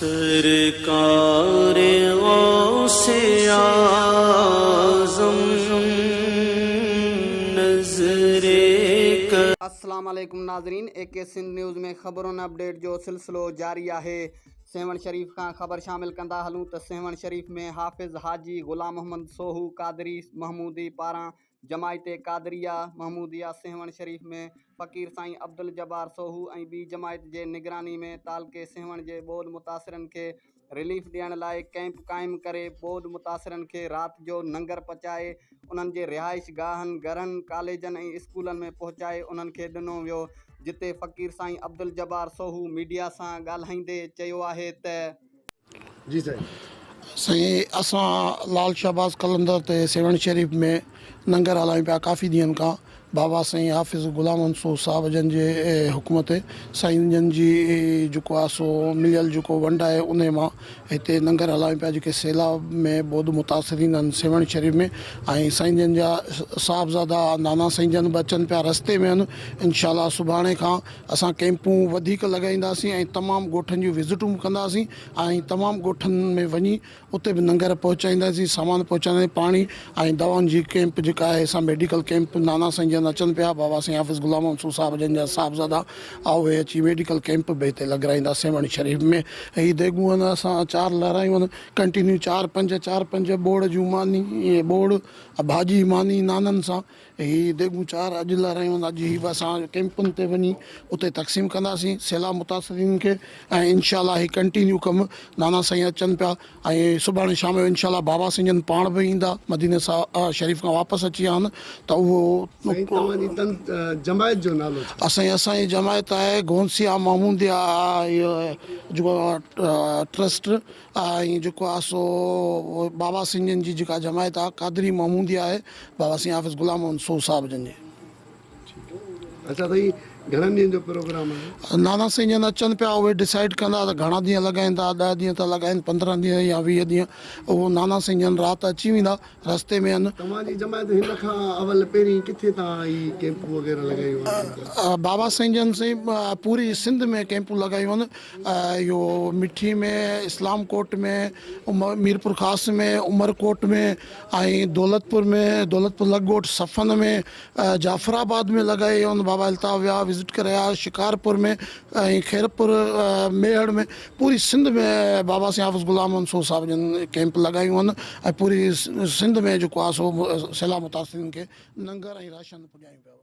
سرڪار غوث اعظم نظر ڪرم. السلام عليڪم ناظرين اي ڪي سنڌ نيوز ۾ خبرن اپڊيٽ جو سلسلو جاري آهي سيوهڻ شريف کان خبر شامل ڪندا هلون ته سيوهڻ شريف ۾ حافظ حاجي غلام محمد سوهو قادري محمودي پاران جماعت قادريه محموديه سيوهڻ شريف ۾ فقير سائين عبدالجبار سوهو ۽ ٻي جماعت جي نگراني ۾ تعلقي سيوهڻ جي ٻوڏ متاثرن کي رليف ڏيڻ لاء ڪئمپ قائم ڪري ٻوڏ متاثرن کي رات جو ننگر پچائي انهن جي رهائش گاهن، گهرن، ڪاليجن ۽ اسڪولن ۾ پهچائي انهن کي ڏنو ويو جتي فقير سائين عبدالجبار سوهو ميڊيا سان ڳالهائيندي چيو آهي ته. جي سائين. سائين اسان لال شهباز قلندر تي سيوهڻ شريف ۾ ننگر هلايون پيا ڪافي ڏينهن کان بابا سائين حافظ غلام منصور صاحب جن جي حڪم تي سائين جن جي جيڪو آهي سو مليل جيڪو ونڊ آهي انهي مان هتي ننگر هلايون پيا جيڪي سيلاب ۾ ٻوڏ متاثرين آهن سيوهڻ شريف ۾ ۽ سائين جن جا صاحبزادا نانا سائين جن به اچن پيا رستي ۾ آهن انشاء الله سڀاڻي کان اسان ڪئمپون وڌيڪ لڳائينداسين ۽ تمام ڳوٺن جون وزٽون به ڪنداسين ۽ تمام ڳوٺن ۾ وڃي اتي به ننگر پهچائينداسين سامان پهچائينداسين پاڻي ۽ دوائن جي ڪئمپ جيڪا آهي سا ميڊيڪل ڪئمپ نانا سائين جن اچن پيا بابا سائين حافظ غلام منصور صاحب جن جا صاحبزادا اهي اچي ميڊيڪل ڪئمپ به هتي لڳرائيندا سيوهڻ شريف ۾ هي ديڳون آهن اسان چار لهرايون آهن ڪنٽينيو چار پنج چار پنج ٻوڙ جون ماني ٻوڙ ڀاڄي ماني نانن سان هي ديڳون چار اڄ لهرايون آهن، اڄ هي به اسان ڪئمپن تي وڃي اتي تقسيم ڪنداسين سيلاب متاثرين کي ۽ انشاء الله هي ڪنٽينيو ڪم نانا سائين اچن پيا ۽ سڀاڻي شام جو انشاء الله بابا سائين جن پاڻ به ايندا مديني شريف کان واپس اچي ويا آهن ته اهو سائين توهان جي تن جماعت جو نالو ڇا؟ اسان اسان جي جماعت آهي غوثيه محموديه جيڪو ٽرسٽ ۽ جيڪو آ سو بابا سائين جن جي جيڪا جماعت آ قادري محمودي آهي بابا سائين حافظ غلام محمد سو صاحب جن جي. اچا سائين گهڻن ڏينهن جو پروگرام آهي؟ نانا سائين جن اچن پيا اهي ڊسائيڊ ڪندا ته گهڻا ڏينهن لڳائين ٿا ڏهه ڏينهن ٿا لڳائين 15 ڏينهن يا 20 ڏينهن اهو نانا سائين جن رات اچي ويندا رستي ۾ آهن. توهان جي جماعت هن کان اول پهرين ڪٿي توهان هي ڪيمپون وغيره لڳايون آهن؟ بابا سائين جن سائين پوري سنڌ ۾ ڪيمپون لڳايون آهن اهو مٺي ۾ اسلام ڪوٽ ۾ ميرپورخاص ۾ عمرڪوٽ ۾ ۽ دولتپور ۾ دولتپور لڳ ڳوٺ صفن ۾ جعفر آباد ۾ لڳائي آهن بابا الطاف ويا وزٽ ڪري آيا شڪارپور ۾ ۽ خيرپور ميهڙ ۾ پوري سنڌ ۾ بابا سائين حافظ غلام منصور صاحب جن ڪئمپ لڳايون آهن ۽ پوري سنڌ ۾ جيڪو آهي سو سيلاب متاثرين کي ننگر ۽ راشن پڄايون پيا.